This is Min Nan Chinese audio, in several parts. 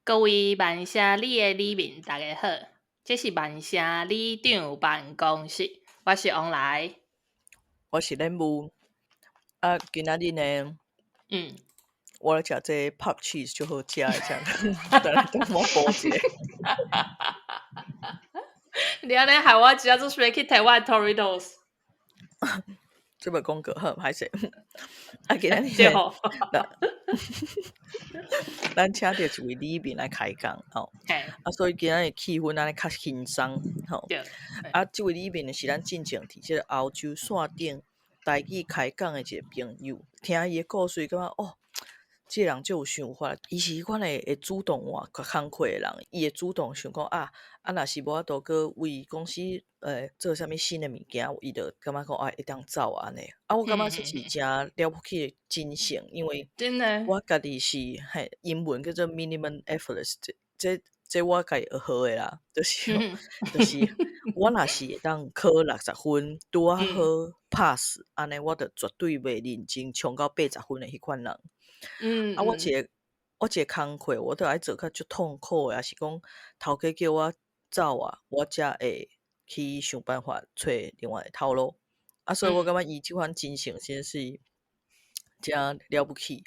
各位萬城里的里民，大家好，這是萬城里長辦公室，我是王來，我是任務。啊，今仔日呢，我來食這 pop cheese 就好食的，這樣，等等我補一下。你按呢害我真正做欲去提我的 Doritos。這無廣告好，歹勢。啊，今仔日呢，咱請著一位里民來開講吼。啊，所以今仔日氣氛按呢較輕鬆吼。啊，這位里民呢是咱進前佇這個歐洲線頂台語開講的一個朋友，聽伊的故事，感覺哦，這個人足有想法。伊是彼款的會主動換工課的人，伊會主動想講啊，啊，若是無法度閣為公司做啥物新的物件，伊就感覺講啊會當走按呢。啊，我感覺這是誠了不起的精神，因為我家己是嘿英文叫做 minimum effort，這我家己學的啦，就是我若是會當考60分，拄仔好 pass，按呢我就絕對袂認真衝到80分的彼款人。啊，我一個工課，我都愛做較足痛苦的，抑是講頭家叫我走啊，我才會去想辦法揣另外的頭路。啊，所以我感覺伊這款精神真是誠了不起。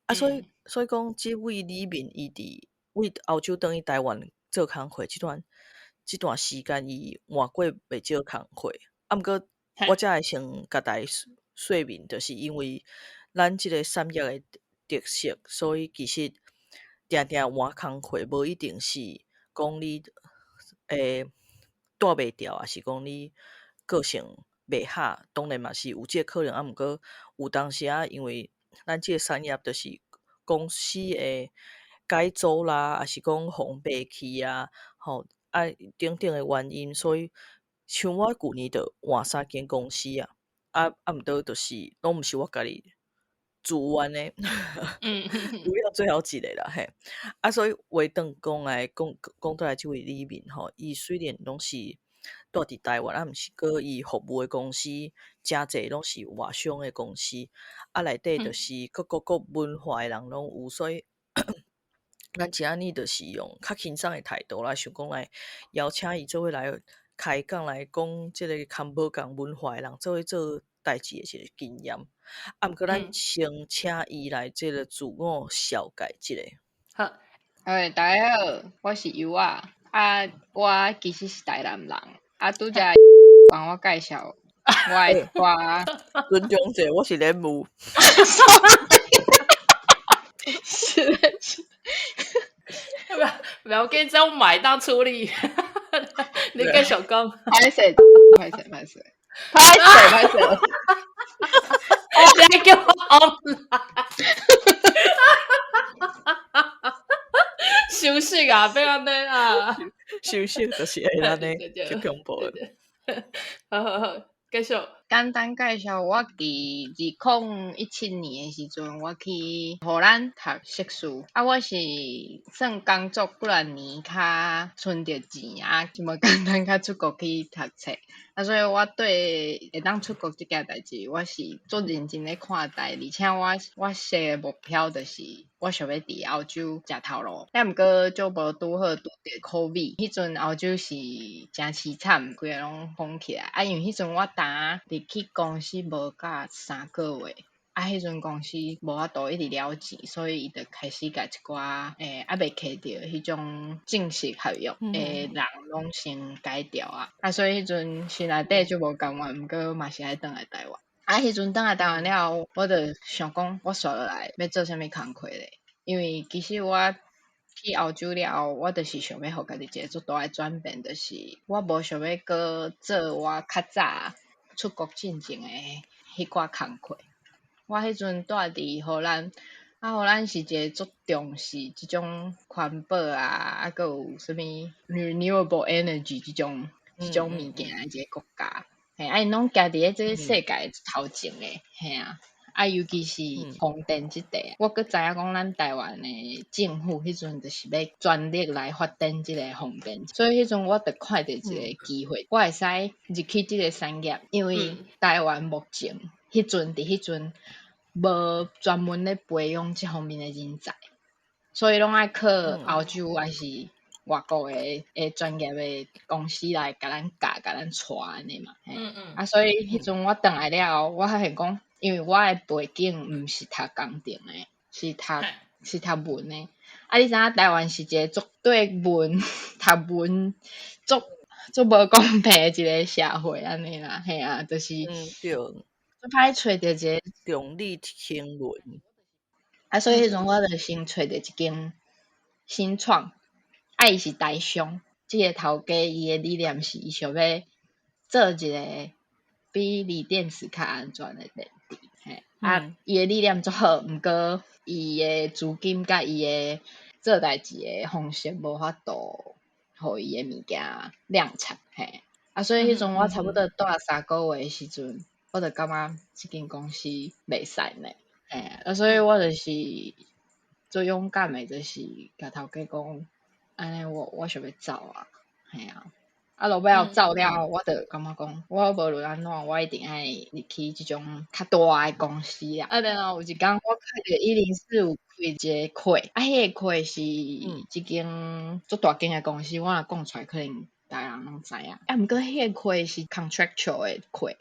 啊，所以講這位里民伊佇為歐洲轉去台灣做工課這段時間，伊換過袂少工課。啊，毋過我才會先共大家說明，就是因為咱這個產業的特色，所以其實定定換工課，無一定是講你帶袂牢，抑是講你個性袂合，當然嘛是有這個可能。啊，毋過有當時仔，因為咱這個產業就是公司的改組啦，抑是講予賣去啊，吼啊等等的原因，所以像我舊年就換三間公司啊，啊毋過就是攏毋是我家己自願的，除了最後一個啦嘿。啊，所以話轉講來講講倒來，這位里民吼，伊雖然攏是蹛佇台灣，啊，毋是閣伊服務的公司誠濟攏是外商的公司，啊，內底就是各國各文化的人攏有，所以咱今仔日就是用較輕鬆的態度來想講來邀請伊做伙來開講來講這個較無仝文化的人做伙做代誌的一個經驗。啊，毋過咱先請伊來這個自我紹介一下。好，欸，大家好，我是尤仔，啊，我其實是台南人，啊，拄才幫我介紹我的歌，尊重者，我是連母。是的，是。不要緊，這我買當處理。你繼續講。歹勢，歹勢，歹勢，歹勢，歹勢。你叫我王來。休息啊，欲按呢啊。休息就是會按呢，足恐怖的。好好好，繼續。簡單介紹，我佇2017年的時陣，我去荷蘭讀碩士。啊，我是算工作幾若年較存著錢啊，這麼簡單較出國去讀冊。啊，所以我對會當出國這件代誌，我是足認真咧看待。而且我設的目標就是，我想欲佇歐洲食頭路。啊，毋過就無拄好拄著 COVID，彼陣歐洲是誠淒慘，規个攏封起來。啊，因為彼陣我當入去公司無甲3個月，啊，彼陣公司無法度一直了錢，所以伊就開始共一寡猶未摕著彼種正式合約的人攏先解掉啊。啊，所以彼陣心內底就無甘願，毋過嘛是愛轉來台灣。啊，彼陣轉來台灣了後，我就想講，我紲落來欲做啥物工課咧？因為其實我去歐洲了後，我就是想欲予家己一個足大的轉變，就是我無想欲閣做我較早出國進前的彼寡工課。我彼陣蹛佇荷蘭，啊，荷蘭是一個足重視這種環保啊，啊，閣有啥物 renewable energy 這種物件的一個國家。嘿，啊，𪜶攏行佇咧這個世界頭前的，嘿啊，啊，尤其是風電這塊，我閣知影講咱台灣的政府彼陣就是欲全力來發展這個風電，所以彼陣我就看著一個機會，我會使入去這個產業，因為台灣目前彼陣佇彼陣無專門咧培養這方面的人才，所以攏愛靠歐洲還是外國的專業的公司來共咱教、共咱帶按呢嘛。啊，所以彼陣我轉來了後，我發現講，因為我的背景毋是讀工程的，是讀文的。啊，你知影台灣是一個足對文讀文足足無公平的一個社會按呢啦，嘿啊，就是對，足歹揣著一個重理輕文。啊，所以彼陣我就先揣著一間新創，啊，伊是台商，這個頭家伊的理念是伊想欲做一個比鋰電池較安全的電池，嘿，啊，伊的理念足好，毋過伊的資金佮伊的做代誌的方式無法度，予伊的物件量產，嘿，啊，所以彼陣我差不多蹛3個月的時陣，我就感覺這間公司袂使呢，嘿，啊，所以我就是最勇敢的，就是共頭家講，按呢我想欲走啊，嘿啊，啊，落尾後走了後，我就感覺講，我無論按怎，我一定愛入去這種較大的公司啊。啊，然後有一工我看著104有開一個課，啊，彼個課是這間足大間的公司，我若講出來可能逐家人攏知影。啊，毋過彼個課是 contractual 的課，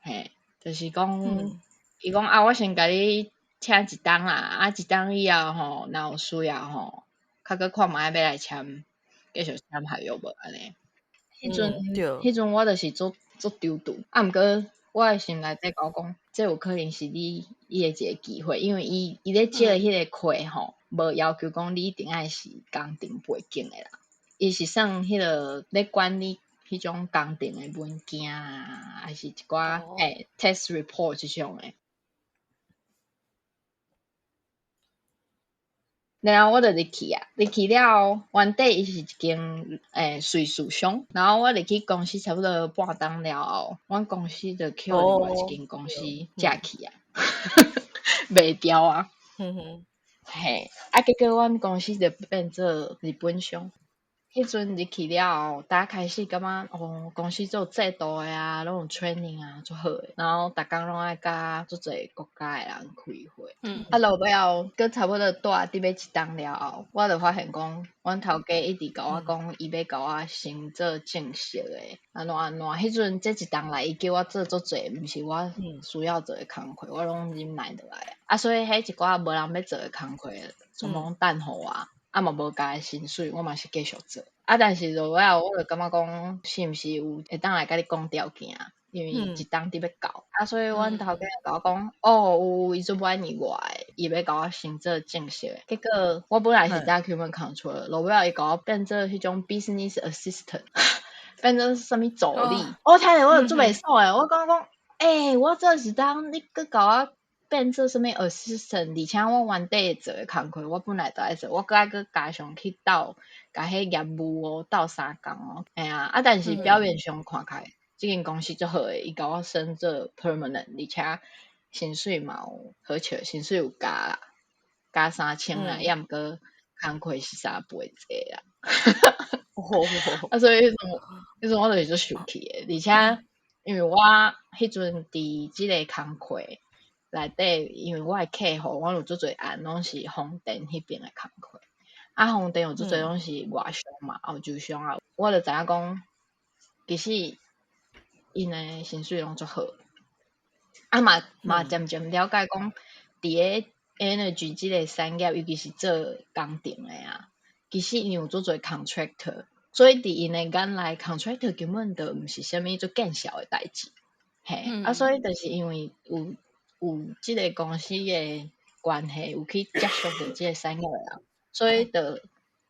嘿，就是講，伊講啊，我先共你請一冬啦，啊，一冬以後吼，若有需要吼，較閣看覓欲來簽，繼續簽合約無按呢。彼陣我就是足足躊躇，啊，毋過我的心內底共我講，這有可能是你的一個機會，因為伊咧招彼個課吼，無要求講你一定愛是工程背景的人，伊是算彼個咧管理彼種工程的文件啊，還是一寡test report 這種的。然後我就入去啊，入去了後，原底伊是一間瑞士商，然後我入去公司差不多半冬了後，阮公司就去另外一間公司借去啊，賣掉啊。嘿，啊，結果阮公司就變做日本商。彼陣入去了後，逐開始感覺哦，公司做制度的啊，攏有 training 啊，足好的。然後逐工攏愛佮足濟國家的人開會。啊，落尾後，閣差不多蹛佇欲一冬了後，我就發現講，阮頭家一直共我講，伊欲共我升做正式的，按怎按怎。彼陣這一冬來，伊叫我做足濟，毋是我需要做的工課，我攏忍耐落來。啊，所以彼一寡無人欲做的工課，全部攏等予我。啊嘛無加薪水，我嘛是繼續做。啊，但是落尾後，我就感覺講，是毋是有會當來共你講條件？因為一冬佇欲到，啊，所以阮頭家共我講，哦，有伊足滿意我的，伊欲共我升做正式的。結果我本來是 document control，落尾後伊共我變做彼種 business assistant，變做啥物助理。我聽著我就足袂爽的，我感覺講，我做一冬，你閣共我變做啥物 assistant，而且我原底做的工課，我本來就愛做，我閣愛閣加上去鬥，共彼業務哦鬥相共哦，嘿啊，啊，但是表面上看起來，這間公司足好的，伊共我升做 permanent，而且薪水嘛有好笑，薪水有加啦，加3000啦，抑毋過工課是3倍濟啦。啊，所以彼陣我就是足生氣的，而且因為我彼陣佇這個工課內底，因為我的客戶，我有足濟案攏是風電彼邊的工課，啊，風電有足濟攏是外商嘛，歐洲商啊，我就知影講，其實𪜶的薪水攏足好，啊嘛嘛漸漸了解講，佇個 energy 這個產業，尤其是做工程的啊，其實𪜶有足濟 contractor，所以佇𪜶的眼內，contractor 根本就毋是啥物足見效的代誌，嘿，啊，所以就是因為有這個公司的關係，有去接觸著這個產業的人，所以就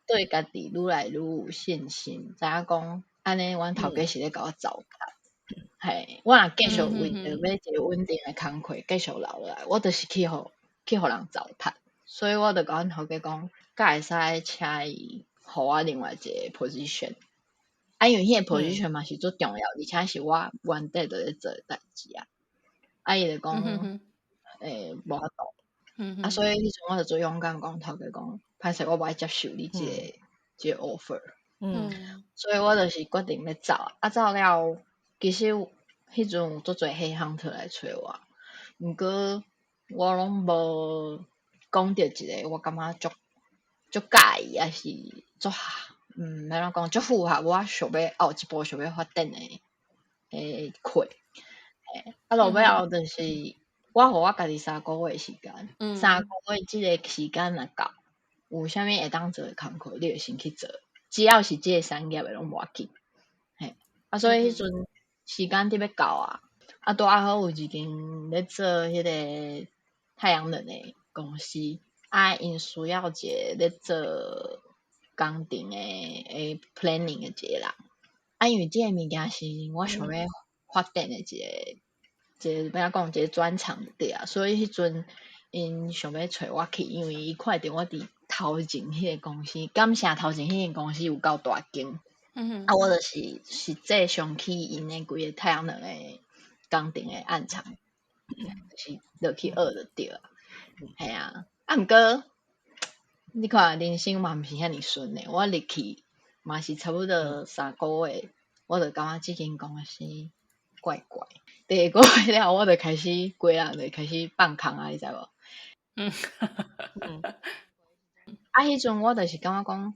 對家己愈來愈有信心，知影講按呢，阮頭家是咧共我糟蹋。嘿，我若繼續為著欲一個穩定的工課繼續留落來，我就是去予人糟蹋。所以我就共阮頭家講，敢會使請伊予我另外一個 position。啊，因為彼個 position 嘛是足重要，而且是我原底就咧做的代誌啊。啊，伊就講，無法度。啊，所以彼陣我就足勇敢講頭家講，歹勢我無愛接受你這個 offer。所以我就是決定欲走。啊，走了後，其實彼陣有足濟 headhunter 來揣我，毋過我攏無講著一個我感覺足足佮意，抑是足欲按怎講，足符合我想欲後一步想欲發展的課。嘿，啊，落尾後就是我予我家己三個月時間，三個月這个時間若到，有啥物會當做的工課，你就先去做，只要是這个產業的攏無要緊。嘿，啊，所以彼陣時間得欲到啊，啊，拄仔好有一間咧做彼个太陽能的公司，啊，𪜶需要一个咧做工程的 planning 的一个人，啊，因為這个物件是我想欲發展的一個欲按怎講，一個專長就對啊，所以彼陣𪜶想欲揣我去，因為伊看著我佇頭前彼个公司，感謝頭前彼間公司有夠大間，啊，我就是實際上去𪜶的規個太陽能的工程的案場，就是落去學就對啊，嘿啊，啊，毋過你看人生嘛毋是遐爾順的，我入去嘛是差不多三個月，我就感覺這間公司怪怪。第二個月了後，我就開始規人就開始放空啊，你知無？啊，彼陣我就是感覺講，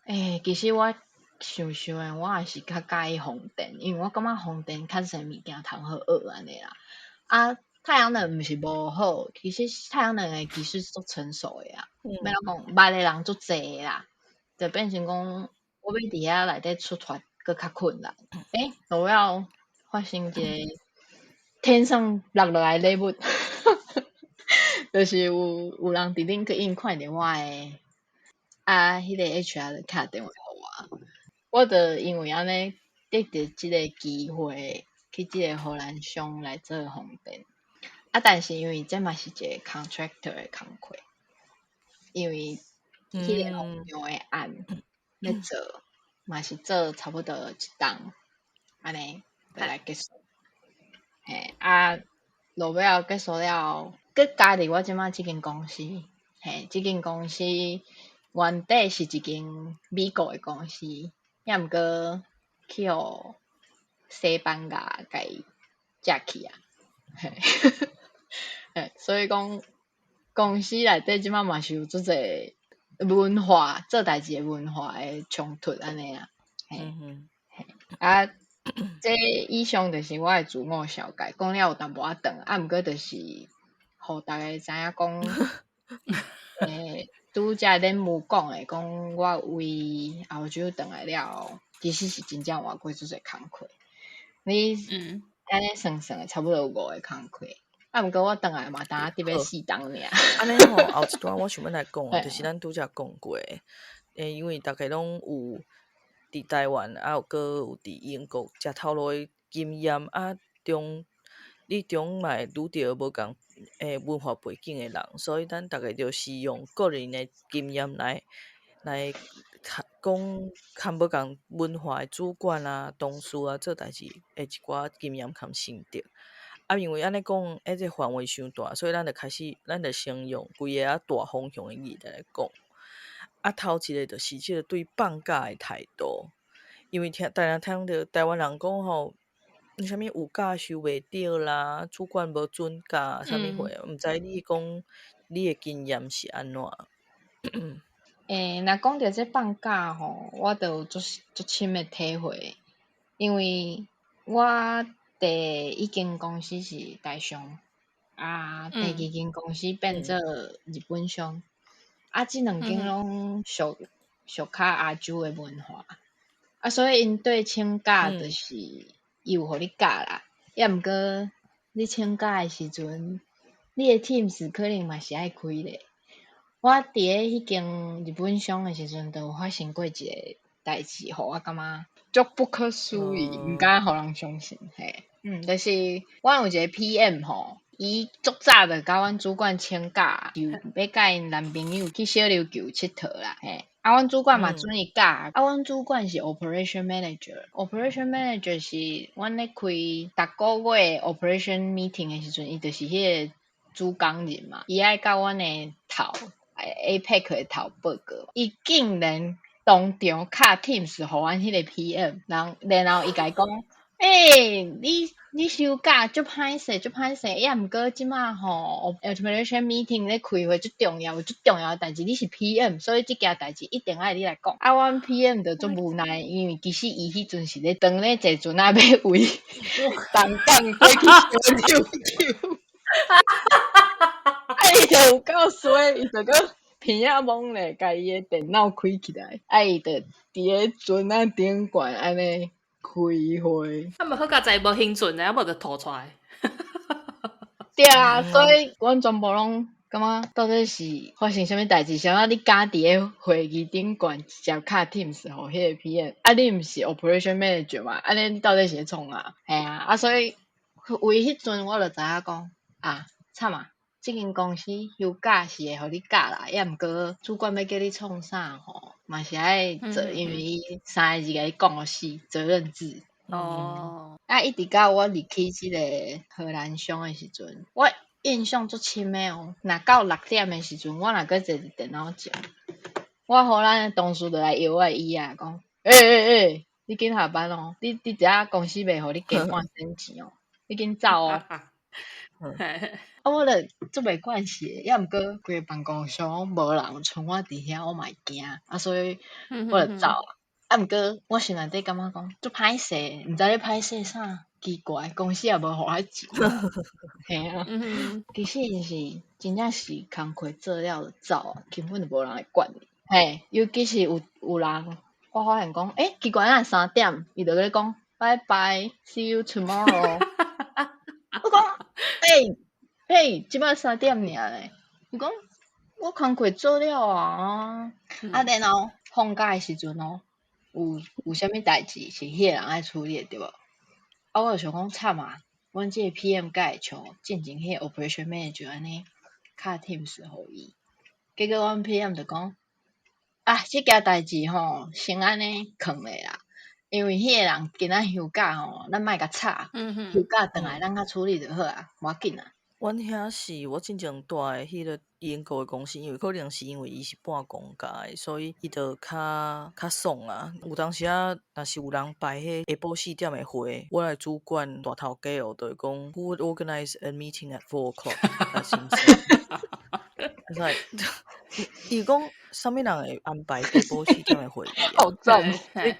欸，其實我想想的，我也是較佮意風電，因為我感覺風電較濟物件通好學按呢啦。啊，太陽能毋是無好，其實太陽能的技術足成熟的啊，欲按怎講，捌的人足濟啦，就變成講我欲佇遐內底出發，閣較困難。欸，落尾後發生一個天上落落來禮物，就是有人佇 LinkedIn 看著我的，啊，彼个 HR 就敲電話予我，我就因為按呢得著這个機會去這个荷蘭商來做風電，啊，但是因為這嘛是一個 contractor 的工課，因為彼个風場的案咧做，嘛是做差不多一冬，按呢就來結束。嘿，啊，落尾後結束了後，閣加入我這擺這間公司，嘿，這間公司原底是一間美國的公司，抑毋過去予西班牙共伊食去啊，嘿，嘿，所以講公司內底這擺嘛是有足濟文化做代誌的文化的衝突按呢啊，嘿，嘿，啊，這以上就是我的自我紹介，講了有淡薄仔長，啊，毋過就是，予逐家知影講，欸，拄才恁母講的，講我為澳洲轉來了後，其實是真正換過足濟工課。你按呢算算的，差不多有五个工課。啊，毋過我轉來嘛，焦得欲4冬爾。按呢吼，後一段我想欲來講，就是咱拄才講過的，欸，因為逐家攏有佇台灣，啊有閣有佇英國食頭路的經驗，啊中你中嘛會拄著無仝的文化背景的人，所以咱逐家就是用個人的經驗來講較無仝文化的主管啊、同事啊做代誌的一寡經驗含心得。啊，因為按呢講，彼個範圍傷大，所以咱就開始，咱就先用規个仔大方向的議題來講。啊，頭一个就是這個對放假的態度，因為聽逐家聽著台灣人講吼，啥物有假收袂著啦，主管無准假，啥物貨，毋知你講你的經驗是按怎？欸，若講著這放假吼，我就有足足深的體會，因為我第一間公司是台商，啊，第二間公司變做日本商，啊，這兩間攏屬較亞洲的文化，啊，所以𪜶對請假就是伊有予你假啦，抑毋過你請假的時陣，你的 Teams 可能嘛是愛開咧。我佇咧彼間日本商的時陣，就有發生過一個代誌，予我感覺足不可思議，毋敢予人相信。嘿，就是阮有一個 PM 吼，伊足早就共阮主管請假，就欲佮𪜶男朋友去小琉球𨑨迌啦。嘿，啊，阮主管嘛准伊假，啊，阮主管是 operation manager，operation manager 是阮咧開逐個月 operation meeting 的時陣，伊就是彼個主講人嘛，伊愛佮阮的頭 APEC 的頭報告，伊竟然當場敲 Teams 予阮彼個 PM，然後伊共伊講，欸，你休假足歹勢，足歹勢，抑毋過這馬吼，operation meeting 咧開會足重要，足重要的代誌，你是 PM，所以這件代誌一定愛你來講。啊，阮 PM 就足無奈，因為其實伊彼陣是咧當咧坐船仔欲為東港過去小琉球。啊，伊就有夠衰，伊就閣鼻仔懵咧，共伊的電腦開起來，啊，伊就佇咧船仔頂懸按呢開會。啊，嘛好佳哉無興趣呢，啊無就吐出來。對啊，所以阮全部攏感覺到底是發生啥物代誌？啥物你敢佇咧會議頂懸直接敲 Teams 予彼個 PM？啊，你毋是 operation manager 嘛？按呢你到底是咧創啥？嘿啊，啊，所以為彼陣我就知影講啊，慘啊！這間公司休假是會予你假啦，抑毋過主管欲叫你創啥吼，嘛是愛做，因為伊三個字共你講予死，責任制。啊，一直到我入去這個荷蘭商的時陣，我印象足深的哦。若到6點的時陣，我若閣坐佇電腦前，我荷蘭的同事就來搖我的椅仔，講：欸欸欸，你緊下班哦，你知影公司袂予你加半仙錢哦，你緊走哦。啊，我就足袂慣勢的，抑毋過規個辦公室攏無人，賰我佇遐，我嘛會驚，啊，所以我就走啊。啊，毋過我心內底感覺講足歹勢，毋知咧歹勢啥，奇怪，公司也無予我錢。嘿啊，其實𪜶是真正是工課做了就走啊，根本就無人會管你。嘿，尤其是有人，我發現講，欸，奇怪，哪會3點？伊就共你講拜拜，see you tomorrow。我講，欸欸，這擺3點爾咧。伊講我工課做了啊，啊，然後放假的時陣哦，有啥物代誌是彼個人愛處理的，對無？啊，我就想講慘啊，阮這個 PM 敢會像進前彼個 operation manager 按呢敲 Teams 予伊，結果阮 PM 就講啊，這件代誌吼，先按呢囥咧啦，因為彼個人今仔休假吼，咱莫共吵，休假轉來咱較處理就好啊，無要緊啊。阮遐是我進前蹛的彼個英國的公司，因為可能是因為伊是半公家的，所以伊就較爽啊。有當時仔若是有人排彼下晡4點的會，我的主管大頭家哦，就會講 Who would organize a meeting at 4 o'clock？ It's like 伊講啥物人會安排下晡四點的會議啊？好讚！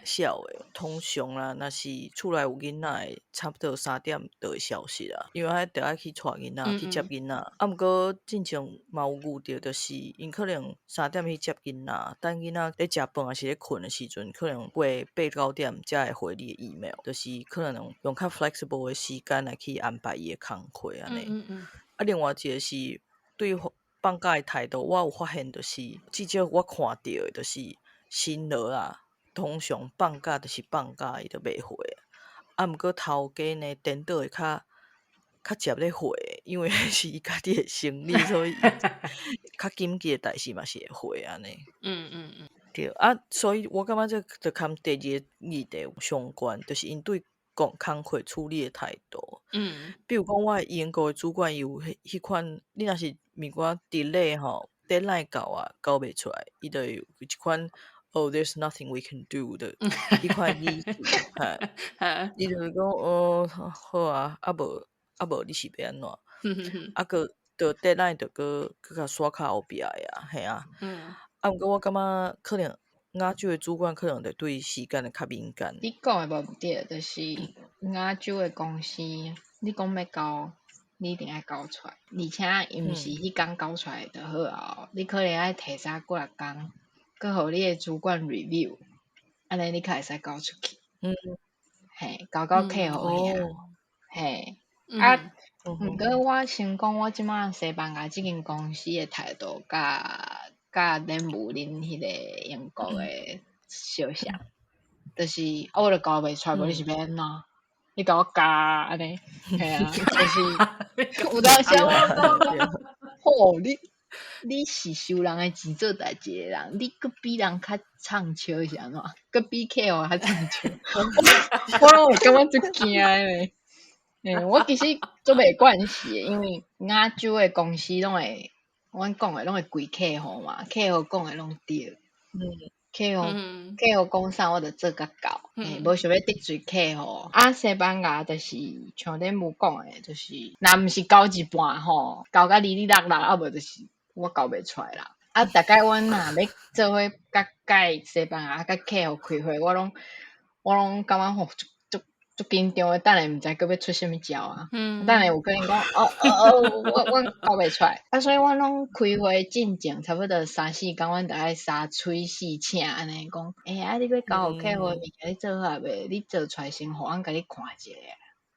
痟的，通常啦，若是厝內有囡仔的，差不多3點就會消失啊，因為彼著愛去帶囡仔，去接囡仔。啊，毋過進前嘛有遇著，就是𪜶可能三點去接囡仔，等囡仔咧食飯抑是咧睏的時陣，可能8、9點才會回你的 email，就是可能用較 flexible 的時間來去安排伊的工課按呢。啊，另外一個是對放假的態度，我有發現，就是至少我看著的，就是新羅啊，通常放假就是放假，伊就袂回。啊，毋過頭家呢，顛倒會較捷咧回，因為彼是伊家己的生理，所以較緊急的代誌嘛是會回按呢。對啊，所以我感覺這就含第二個議題有相關，就是𪜶對講工課處理的態度。比如講，我的英國的主管伊有彼款，你若是物件 delay 吼，deadline 到啊，交袂出來，伊就會有一款 Oh, there's nothing we can do 的彼款語氣，嘿，伊就會講哦，好啊，啊無你是欲按怎？啊，閣就 deadline 就閣共煞較後壁的啊，嘿啊。啊，毋過我感覺可能亞洲的主管可能就對時間會較敏感。你講的無毋對，就是亞洲的公司，你講欲交，你一定愛交出來，而且伊毋是彼工交出來就好啊，你可能愛提早幾若工，閣予你的主管 review，按呢你較會使交出去。嘿，交到客戶遐。嘿，啊，毋過我先講，我這馬西班牙這間公司的態度，佮恁母恁彼個英國的相像，就是啊，我就交袂出來，無你是欲按怎？你共我加按呢？嘿啊，就是有當時我講，吼，你是收人的錢做代誌的人，你閣比人較暢笑是按怎？閣比客戶較暢笑，我攏會感覺足驚的咧。欸，我其實足袂慣勢的，因為亞洲的公司攏會，阮講的攏會歸客戶嘛，客戶講的攏對。客戶客戶講啥我就做甲到，無想欲得罪客戶。啊，西班牙就是像恁母講的，就是若毋是交一半吼，交甲離離落落，啊無就是我交袂出來啦。啊，逐擺阮若欲做伙佮佮西班牙佮客戶開會，我攏感覺吼足足足緊張的，等下毋知閣欲出啥物招啊。等下有可能講哦哦哦，我交袂出來。啊，所以阮攏開會進前差不多三四工，阮著愛三催四請按呢講。欸，啊，你欲交予客戶的物件，你做好啊未？你做出來先予阮共你看一下，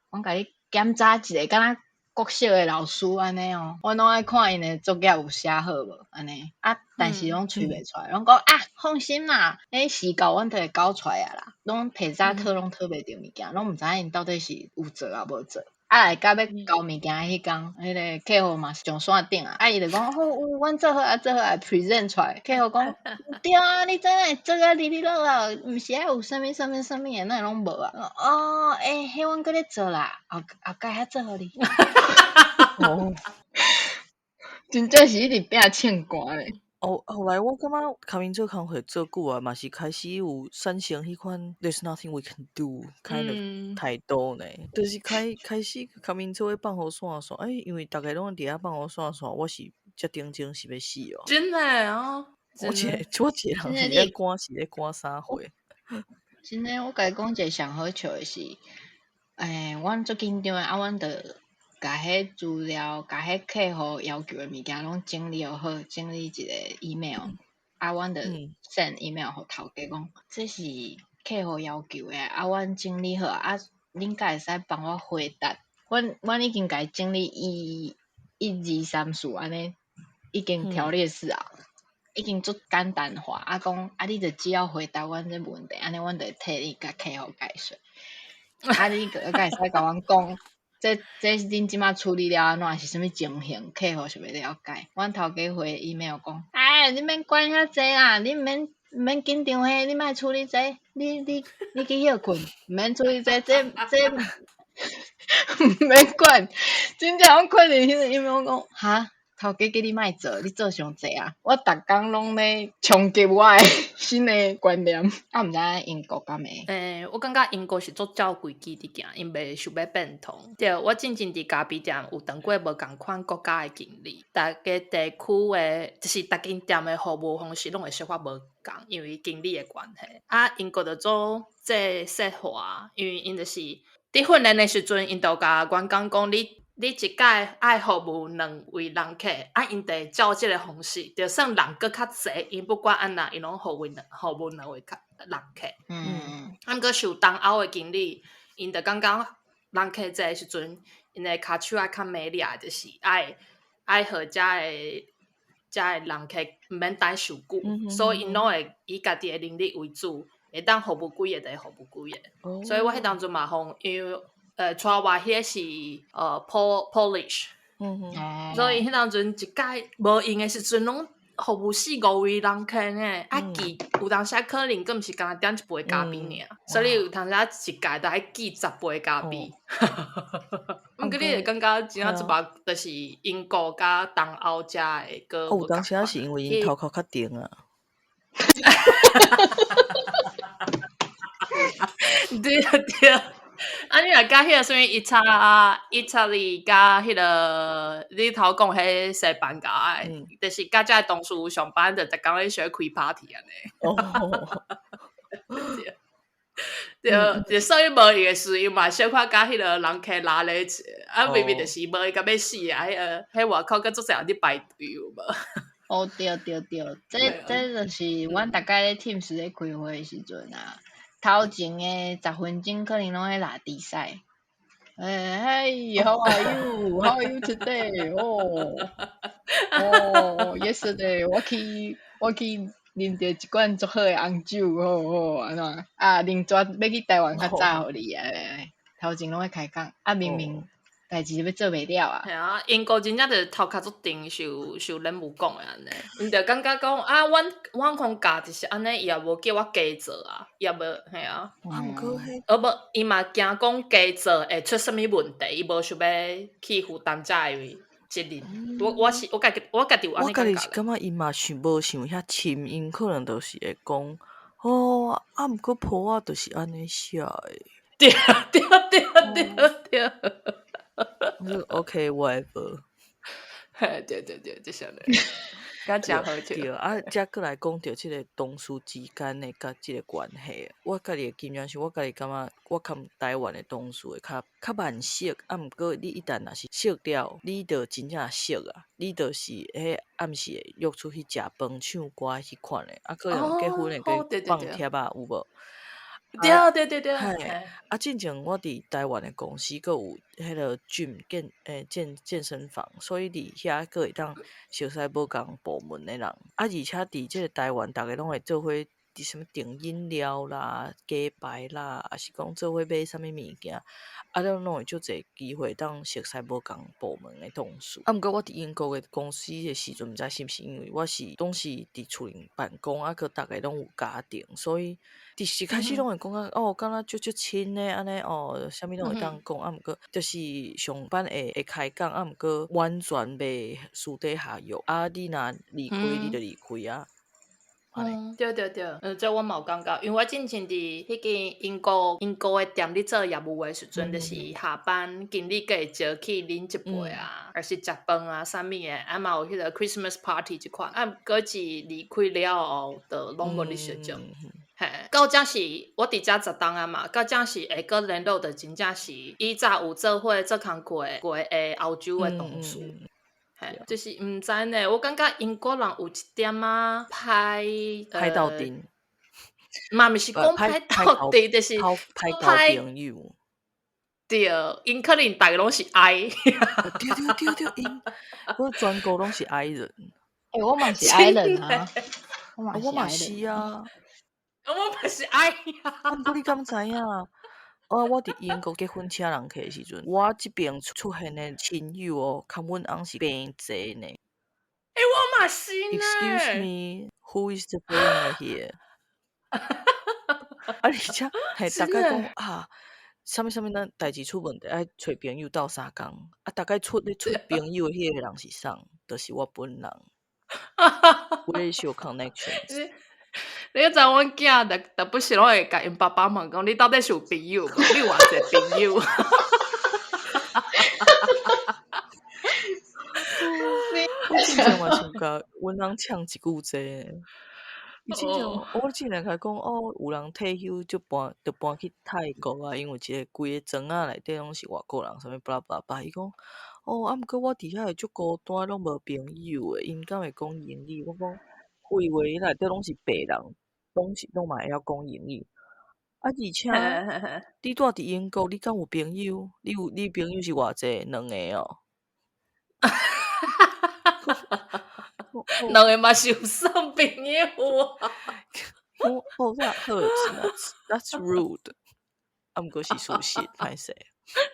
阮共你檢查一下，敢若國小的老師按呢哦。阮攏愛看𪜶的作業有寫好無按呢。啊，但是攏催袂出來，攏講啊，放心啦，彼時到阮就會交出來啊啦。攏提早討攏討袂著物件，攏毋知影𪜶到底是有做抑無做。啊，來到欲交物件彼工，彼个客戶嘛是上線頂啊，啊，伊就講好，有阮做好啊，做好啊，present 出來。客戶講對啊，你這會做甲哩哩落落，毋是愛有啥物啥物啥物的，哪會攏無啊？哦，欸，彼阮閣咧做啦，後後蓋較做予你。哦，真正是一直拚銃寒咧。後後來我感覺共𪜶做工課做久啊，嘛是開始有產生彼款 There's nothing we can do kind of 態度呢。就是開開始共𪜶做伙放雨傘煞，欸，因為逐家攏佇遐放雨傘煞，我是這點鐘是欲死哦。真的哦，我一個我一個人是咧趕是咧趕啥貨？真的，我共你講一个上好笑的是，欸，阮足緊張的，啊，阮就共彼資料，共彼客戶要求的物件攏整理好，整理一個 email，啊，阮就 send email 予頭家講，這是客戶要求的，啊，阮整理好，啊，恁敢會使幫我回答？阮已經共伊整理一、一、二、三、四按呢，已經條列式啊，已經足簡單化，啊，講啊，你就只要回答阮這問題，按呢阮就會替你共客戶解說。啊，你閣敢會使共阮講？這這是恁這馬處理了按怎是啥物情形？客戶想欲了解。阮頭家回 email 講，哎，你免管遐濟啦，你毋免毋免緊張彼，你莫處理這個，你去歇睏，毋免處理這個，這這毋免管。真正我看著彼個 email 講，哈，頭家叫你莫做，你做傷濟啊！我逐工攏咧衝擊我的新的觀念，啊，毋知影英國敢會？欸，我感覺英國是足照規矩佇行，𪜶袂想欲變通。對，我進前佇咖啡店有當過無仝款國家的經理，逐个地區的，就是逐間店的服務方式攏會小可無仝，因為經理的關係。啊，英國就做制式化，因為𪜶就是佇訓練的時陣，𪜶就共員工講你。你一擺愛服務兩位人客，啊，𪜶就會照這个方式，就算人閣較濟，𪜶不管按怎，𪜶攏服務兩位客人客。啊，毋過受東歐的經理，𪜶就感覺人客濟的時陣，𪜶的跤手愛較猛掠，就是愛愛予遮的人客毋免等傷久，所以𪜶攏會以家己的能力為主，會當服務幾个就會服務幾个。所以我彼當陣嘛，予因為帶我彼個是Polish，所以彼當陣一擺無閒的時陣，攏服務四五位人客呢，啊記有當時可能閣毋是干焦點一杯咖啡爾，所以有當時一擺都愛記10杯咖啡。毋過你會感覺真正這擺就是英國佮東歐遮的閣有當時是因為𪜶頭殼較定啊。對對。啊！你若佮彼个啥物意大利佮彼个你頭講彼西班牙的，就是佮遮的同事上班，就逐工咧相開 party 按呢。對，對，所以無閒的時，伊嘛小可佮彼个人客拉咧一下，啊，明明就是無閒共欲死啊！彼个彼外口閣足濟人佇排隊有無？哦，對對對，這就是阮逐擺咧 Teams 咧開會的時陣啊。頭前的10分鐘可能攏咧拉低賽。欸，Hey，how are you？How are you today？哦，哦，Yesterday 我去啉著一罐足好的紅酒，好好按怎？啊，啉煞欲去台灣較早予你啊！頭前攏咧開講，啊，明明代誌欲做袂了啊！嘿啊，英國真正就是頭殼足定，像像恁母講的按呢，𪜶就感覺講啊，阮予教就是按呢，伊也無叫我加做啊，伊也無嘿啊。啊，毋過彼啊無，伊嘛驚講加做會出啥物問題，伊無想欲去負擔遮的責任。我是我家己，我家己有按呢我家己感覺。是感覺𪜶嘛想無想遐深，𪜶可能就是會講，哦，啊，毋過簿仔就是按呢寫的。對對對對對。 OK whatever。嘿，對對對，就是按呢。敢誠好笑。對，啊，才閣來講著這个同事之間的佮這个關係。我家己的經驗是，我家己感覺我佮台灣的同事會較較慢熟，啊，毋過你一旦若是熟了，你就真正熟啊，你就是彼暗時會約出去食飯、唱歌彼款的，啊，可能結婚會去放帖仔，有無？對對對對。嘿，啊，進前我佇台灣的公司，閣有彼个 gym 健欸健健身房，所以佇遐閣會當熟似無仝部門的人。啊，而且佇這个台灣，逐家攏會做伙佇啥物訂飲料啦、雞排啦，抑是講做伙買啥物物件，啊，攏攏會足濟機會當熟似無仝部門的同事。啊，毋過我佇英國的公司的時陣，毋知是毋是因為我是總是佇厝裡辦公，啊，閣逐家攏有家庭，所以佇一開始攏會感覺哦，敢若足足親的按呢哦，啥物攏會當講，啊，毋過就是上班會會開講，啊，毋過完全袂私底下約，啊，你若離開，你就離開啊。嗯，對對對，嗯，這我嘛有感覺，因為我進前佇彼間英國的店咧做業務的時陣，就是下班經理閣會招去啉一杯啊，抑是食飯啊，啥物的，啊嘛有彼个 Christmas party 這款，啊，毋過自離開了後，就攏無咧相聚。嘿，到這是我佇遮10冬啊嘛，到這是會閣聯絡的，真正是以早有做伙做工課過的歐洲的同事。嘿，就是毋知呢，我感覺英國人有一點仔歹歹鬥陣，嘛毋是講歹鬥陣，就是歹交朋友。對，𪜶可能逐家攏是 I。對對對對，𪜶我全國攏是 I 人。欸，我嘛是 I 人啊，我嘛是啊，我嘛是 I 啊。啊，毋過你敢知影？哦，我佇英國結婚請人客的時陣，我這邊出現的親友哦，較阮翁是平濟呢。欸，我嘛是呢。 Excuse me, who is the foreigner here？啊，而且嘿，逐家講啊，啥物啥物，咱代誌出問題愛揣朋友鬥相共，啊，逐家出咧出朋友的彼个人是啥？就是我本人。Where is your connections？你知阮囝逐逐不時攏會共𪜶爸爸問講，你到底是有朋友無？你有偌濟朋友？我之前嘛想共阮翁嗆一句這个。伊之前我之前共伊講哦，有人退休就搬，就搬去泰國啊，因為一個規个莊仔內底攏是外國人，啥物巴拉巴拉。伊講哦，啊，毋過我佇遐會足孤單，攏無朋友的，𪜶敢會講英語？我講廢話，內底攏是白人，攏是攏嘛會曉講英語。啊，而且你住佇英國，你敢有朋友？你有你朋友是偌濟？兩个哦。兩个嘛是有算朋友啊。哦，that hurts. That's rude. 啊，毋過是事實，歹勢。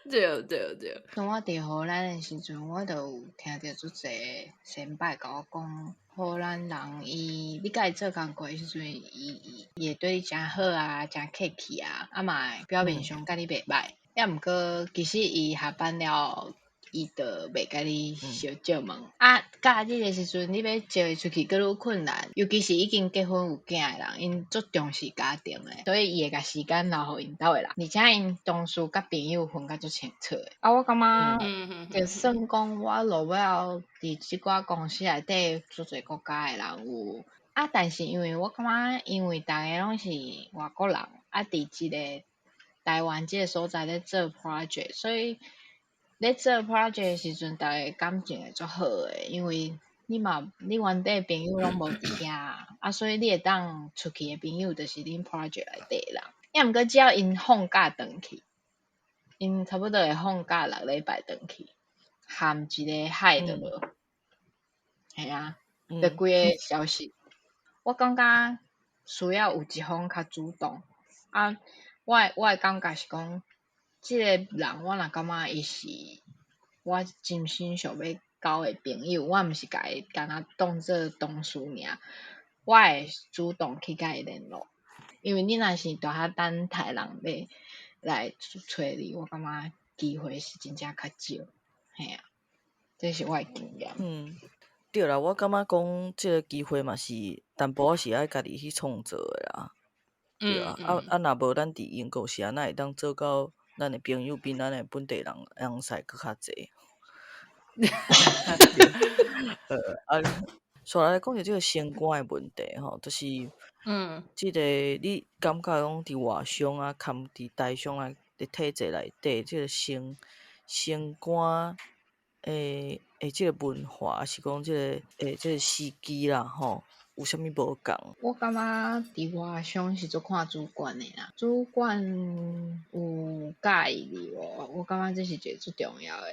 對對對。當我佇荷蘭的時陣，我就有聽著足濟先輩共我講，荷蘭人伊你共伊做工課的時陣，伊伊會對你誠好啊，誠客氣啊，啊嘛會表面上佮你袂䆀。抑毋過其實伊下班了，伊就袂共你相借問。啊，假日的時陣，你欲招伊出去，閣愈困難。尤其是已經結婚有囝的人，𪜶足重視家庭的，所以伊會共時間留予𪜶兜的人。而且𪜶同事佮朋友分甲足清楚的。啊，我感覺就算講我落尾後佇這寡公司內底足濟國家的人有，啊，但是因為我感覺，因為逐家攏是外國人，啊，佇這個台灣這個所在咧做 project，所以咧做 project 的時陣，逐家感情會足好的，因為你嘛，你原底朋友攏無佇遐，啊，所以你會當出去的朋友就是恁 project 內底的人。抑毋過只要𪜶放假轉去，𪜶差不多會放假6禮拜轉去，含一个海就無。嘿啊，就規个消失。我感覺需要有一方較主動。啊，我的感覺是講，這个人我若感覺伊是我真心想欲交的朋友，我毋是共伊干焦當做同事爾，我會主動去共伊聯絡。因為你若是蹛遐等待人欲來揣你，我感覺機會是真正較少。嘿啊。這是我的經驗。嗯，對啦，我感覺講這个機會嘛是淡薄仔是愛家己去創造的啦。對啊，啊啊，若無咱佇英國是按怎會當做到咱的朋友比咱的本地人尪使閣較濟？啊，煞來講著這个升官的問題吼，就是，這个你感覺講佇外商啊，含佇台商啊，佇體制內底，這个升官的這个文化，抑是講這个時機啦吼，有啥物無仝？我感覺佇外商是足看主管的啦，主管有佮意你無？我感覺這是一个足重要的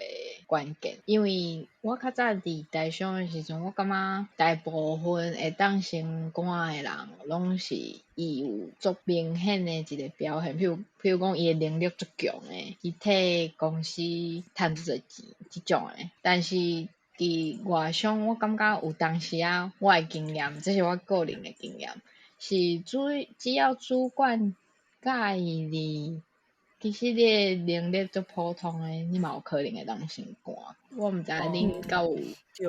關鍵。因為我較早佇台商的時陣，我感覺大部分會當升官的人，攏是伊有足明顯的一个表現，譬如講伊的能力足強的，伊替公司趁足濟錢，這種的。但是佇外商，我感覺有當時仔，我的經驗，這是我個人的經驗，是只要主管佮意你，其實你的能力足普通的，你嘛有可能會當升官。我毋知恁敢有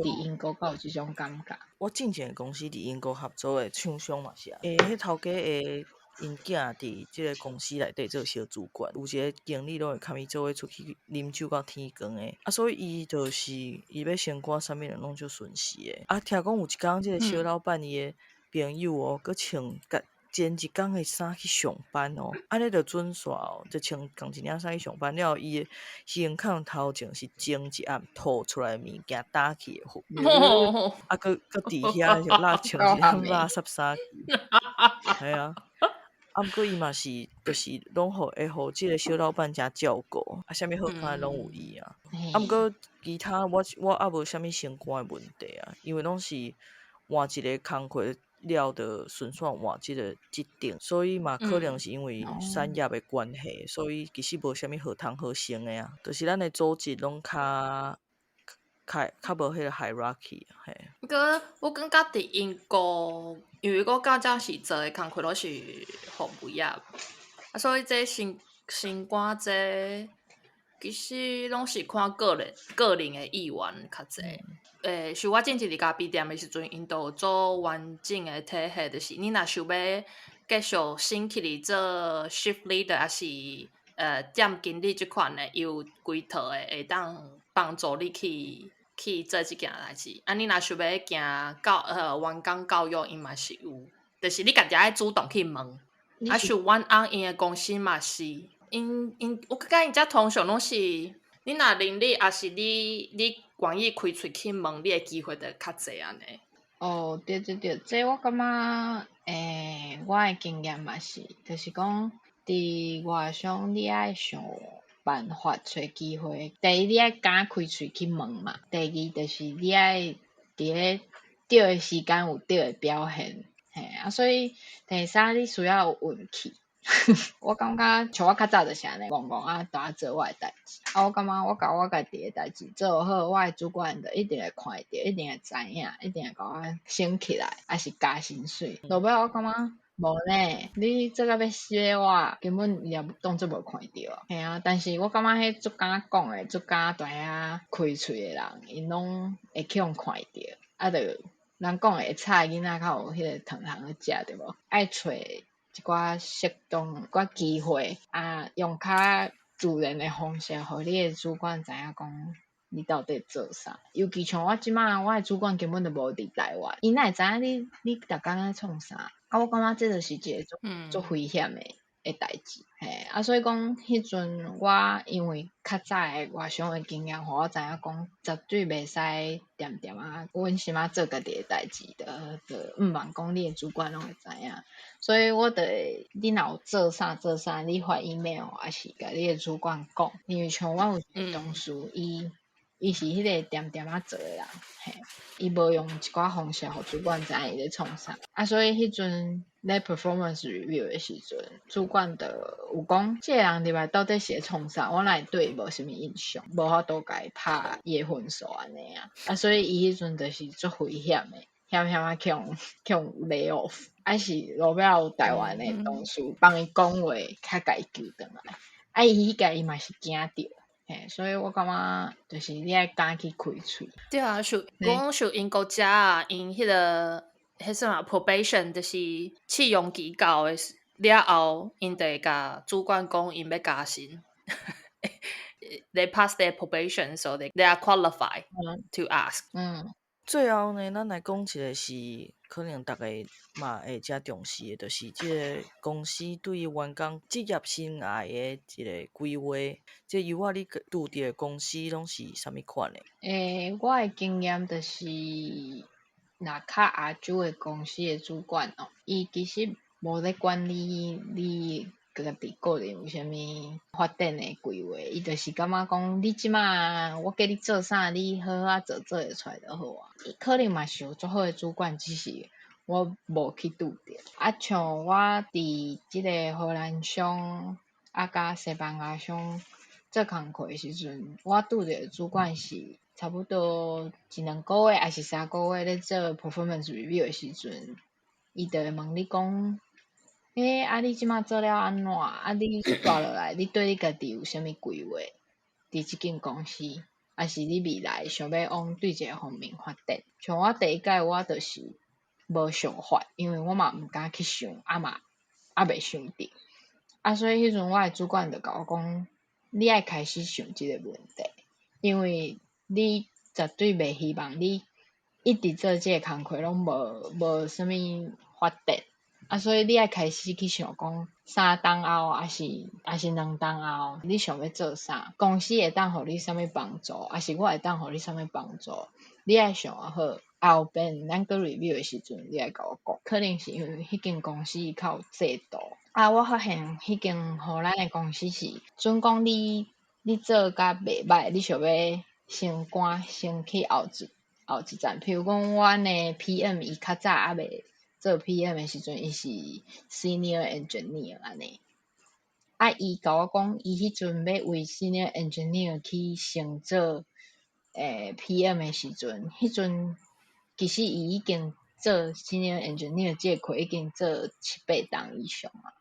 佇英國敢有這種感覺？我進前的公司佇英國合作的廠商嘛是啊，彼頭家的𪜶囝佇這个公司內底做小主管，有一个經理攏會共伊做伙出去啉酒到天光的，啊，所以伊就是伊欲升官啥物攏足順勢的。啊，聽講有一工這个小老闆伊的朋友哦，閣穿共前一工的衫去上班哦，按呢就準煞哦，就穿仝一領衫去上班了後，伊的胸口頭前是前一暗吐出來的物件打去的血，啊，閣佇遐就垃穿一領垃圾衫去，嘿啊。啊，毋過伊嘛是，就是攏予會予這个小老闆誠照顧，啊，啥物好康的攏有伊啊。啊，毋過其他我猶無啥物升官的問題啊，因為攏是換一个工課了，就順紲換這个職等，所以嘛可能是因為產業的關係，所以其實無啥物好通好升的啊。就是咱的組織攏較無彼个 hierarchy 嘿。毋過我感覺佇英國，因為我較早是做的工課攏是服務業，啊，所以這升官這其實攏是看個人的意願較濟。像我進前佇咖啡店的時陣，𪜶都有做完整的體系，就是你若想欲繼續升起去做 shift leader，抑是店經理這款的，伊有規套的會當幫助你去做這件代誌。啊，你若想欲行員工教育，伊嘛是有，就是你家己愛主動去問。啊，像阮翁𪜶的公司嘛是，𪜶我感覺𪜶遮通常攏是，你若能力，抑是你願意開喙去問，你的機會就較濟按呢。哦，對對對，這我感覺，我的經驗嘛是，就是講，佇外商你愛想辦法揣機會。第一，你愛敢開喙去問嘛；第二，就是你愛佇咧對的時間有對的表現。嘿，啊，所以第三，你需要有運氣。我感覺像我較早就是按呢，戇戇啊，蹛做我的代誌。啊，我感覺我共我家己的代誌做好，我的主管就一定會看會著，一定會知影，一定會共我升起來，抑是加薪水。落尾我感覺無呢，你做甲欲死的我，根本伊也當做無看著啊。嘿啊，但是我感覺彼足敢講的，足敢蹛遐開喙的人，𪜶攏會去予看著。啊，就人講的會吵的囡仔較有彼个糖通去食，對無？愛揣一寡適當一寡機會啊，用較自然的方式，予你的主管知影講你到底做啥。尤其像我這擺，我的主管根本就無佇台灣，伊哪會知影你逐工咧創啥？啊，我感覺這就是一个足危險的代誌。嘿，啊，所以講彼陣我因為較早的外商的經驗，予我知影講絕對袂使恬恬仔穩心仔做家己的代誌，就毋茫講你的主管攏會知影。所以我就會，你若有做啥做啥，你發 email 抑是共你的主管講，因為像阮有一個同事，伊是彼個恬恬仔做的人，嘿，伊無用一寡方式予主管知影伊咧創啥，啊，所以彼陣咧 performance review 的時陣，主管就有講，這个人入來到底是咧創啥？我哪會對伊無啥物印象，無法度共伊拍伊的分數按呢啊，啊，所以伊彼陣就是足危險的，險險仔去予 lay off，啊是落尾有台灣的同事幫伊講話，較共伊救轉來，啊，伊彼屆伊嘛是驚著。嘿，所以我感覺就是你愛敢去開喙。對啊，像講像英國遮啊，𪜶彼個彼啥 probation 就是試用期到的了後，𪜶就會共主管講𪜶欲加薪。They pass their probation, so they are qualified to ask. 最後呢，咱來講一個是可能逐家嘛會誠重視的，就是這个公司對於員工職業生涯的一個規劃。這由我你拄著的公司攏是啥物款的？欸，我的經驗就是，若較亞洲的公司的主管哦，伊其實無咧管你，你家己個人有啥物發展的規劃，伊就是感覺講，你這馬我叫你做啥，你好好仔做做會出來就好啊。可能嘛是有足好的主管，只是我無去拄著。啊，像我佇這个荷蘭商啊，佮西班牙商做工課的時陣，我拄著的主管是差不多一兩個月，抑是3個月咧做 performance review 的時陣，伊就會問你講：欸，啊，你這馬做了按怎？啊，你紲落來，你對你家己有啥物規劃？佇這間公司，抑是你未來想欲往對一个方面發展？像我第一屆，我就是無想法，因為我嘛毋敢去想，啊嘛猶未想著。啊，所以彼陣我的主管就共我講：你愛開始想這個問題，因為你絕對袂希望你一直做這個工課攏無啥物發展。啊，所以你愛開始去想講，3冬後，抑是2冬後，你想欲做啥？公司會當予你啥物幫助？抑是我會當予你啥物幫助？你愛想好，後邊咱閣 review 的時陣，你來共我講。可能是因為彼間公司較有制度。啊，我發現彼間荷蘭的公司是，準講你做甲袂䆀，你想欲升官，先去後一層。譬如講，阮的 PM 伊較早猶未做 PM 的時陣，伊是 senior engineer 按呢。啊，伊共我講，伊彼陣欲為 senior engineer 去升做PM 的時陣，彼陣其實伊已經做 senior engineer 這個課已經做七八冬以上啊。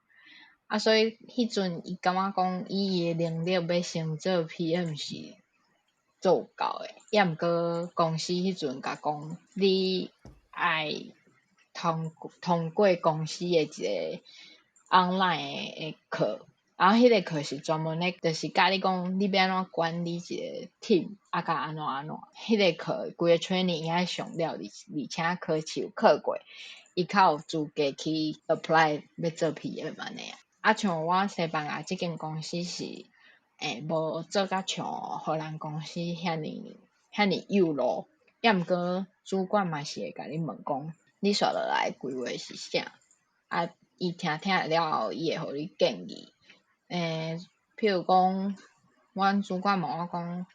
啊，所以彼陣伊感覺講，以伊的能力欲升做 PM 是做有夠的。抑毋過公司彼陣共講，你愛通過公司的一個 online 的課，然後彼个課是專門咧，就是教你講你欲按怎管理一個 team，啊，佮按怎按怎。彼个課規个 training 伊愛上了，而且考試有考過，伊較有資格去 apply 欲做 PM 按呢。啊，像我西班牙這間公司是，無做甲像荷蘭公司遐爾遐爾幼路，抑毋過主管嘛是會共你問講，你紲落來規劃是啥？啊，伊聽聽了後，伊會予你建議。譬如講，阮主管問我講，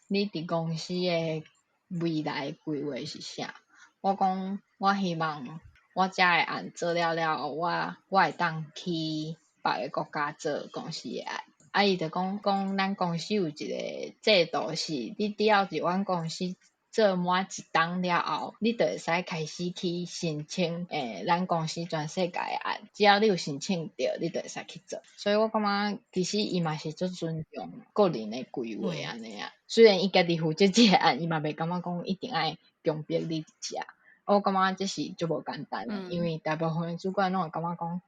你佇公司的未來規劃是啥？我講，我希望我遮的案做了了後，我會當去別个國家做公司的案。啊，伊就講講，咱公司有一個制度是，你只要佇阮公司做滿一冬了後，你就會使開始去申請咱公司全世界的案。只要你有申請著，你就會使去做。所以我感覺其實伊嘛是足尊重個人的規劃按呢啊。雖然伊家己負責這个案，伊嘛袂感覺講一定愛強迫你食。我感覺這是足無簡單的，因為大部分的主管攏會感覺講，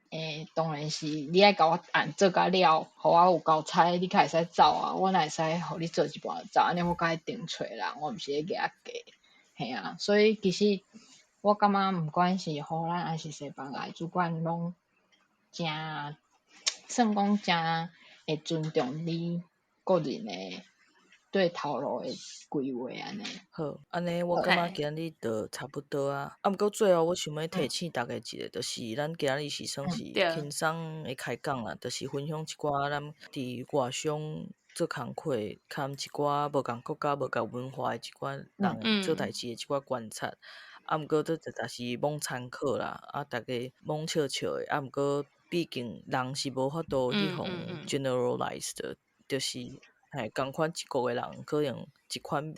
當然是你愛共我案做甲了，予我有交差，你較會使走啊。我哪會使予你做一半就走，按呢我較愛重揣人，我毋是咧額仔價。嘿啊，所以其實我感覺毋管是荷蘭抑是西班牙主管，攏誠算講誠會尊重你個人的對頭路的規劃按呢。好，按呢我感覺今日就差不多啊。啊，毋過最後我想欲提醒大家一個，就是咱今日是算是輕鬆的開講啦，就是分享一寡咱佇外商做工課，含一寡無仝國家、無仝文化的一寡人做代誌的一寡觀察。啊，毋過這實在是罔參考啦，啊，大家罔笑笑的。啊，毋過畢竟人是無法度去予 generalize 的，就是嘿，仝款一國的人，可能一款米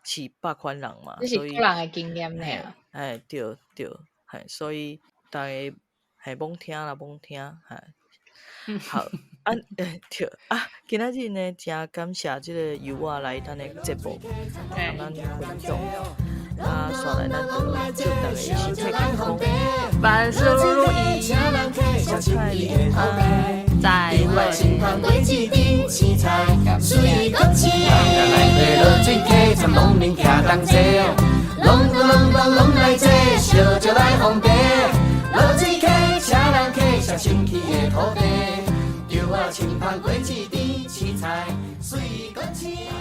飼百款人嘛，所以這是個人的經驗爾。嘿，對對，嘿，所以大家嘿罔聽啦，罔聽，嘿。好，啊，對啊，今仔日呢，誠感謝這個尤仔來咱的節目，共咱分享。啊，紲來咱就祝大家身體健康，萬事如意，再會。攏攏攏攏來坐，燒酒來奉茶，落水溪，請人客，上清氣的土地，稻仔青芳果子甜，青菜水果青。